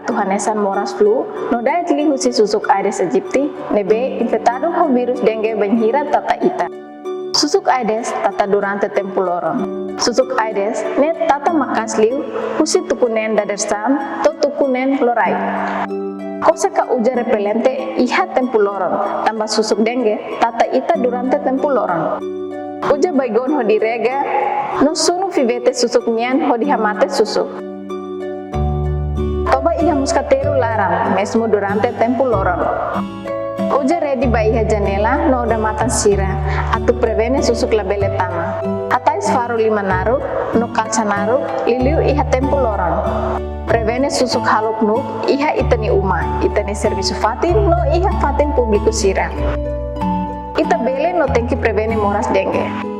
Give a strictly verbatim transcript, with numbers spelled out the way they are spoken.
atu hanesan moras flu no da'et liu husi susuk Aedes aegypti, ne'ebé infetadu ho virus dengue bainhira tata ita. Susuk Aedes tata durante tempu loron. Susuk Aedes ne'e tata maka'as liu husi tuku neen dadeer-saan to'o tuku neen loraik. Kose ka uza repelente iha tempu loron, tanba susuk dengue tata ita durante tempu loron. Uza Baygon hodi rega no sunu fivete susuk nian hodi hamate susuk. Toba iha moskiteiru laran, mezmu durante tempu loron. Uza rede ba iha janela no odamatan sira, atu prevene susuk labele tama. Hatais faru liman naruk no kaxa naruk liuliu iha tempu loron. Prevene susuk halo knuk iha ita-nia uma, ita-nia servisu fatin no iha fatin públiku sira. Ita bele no tenke prevene moras dengue.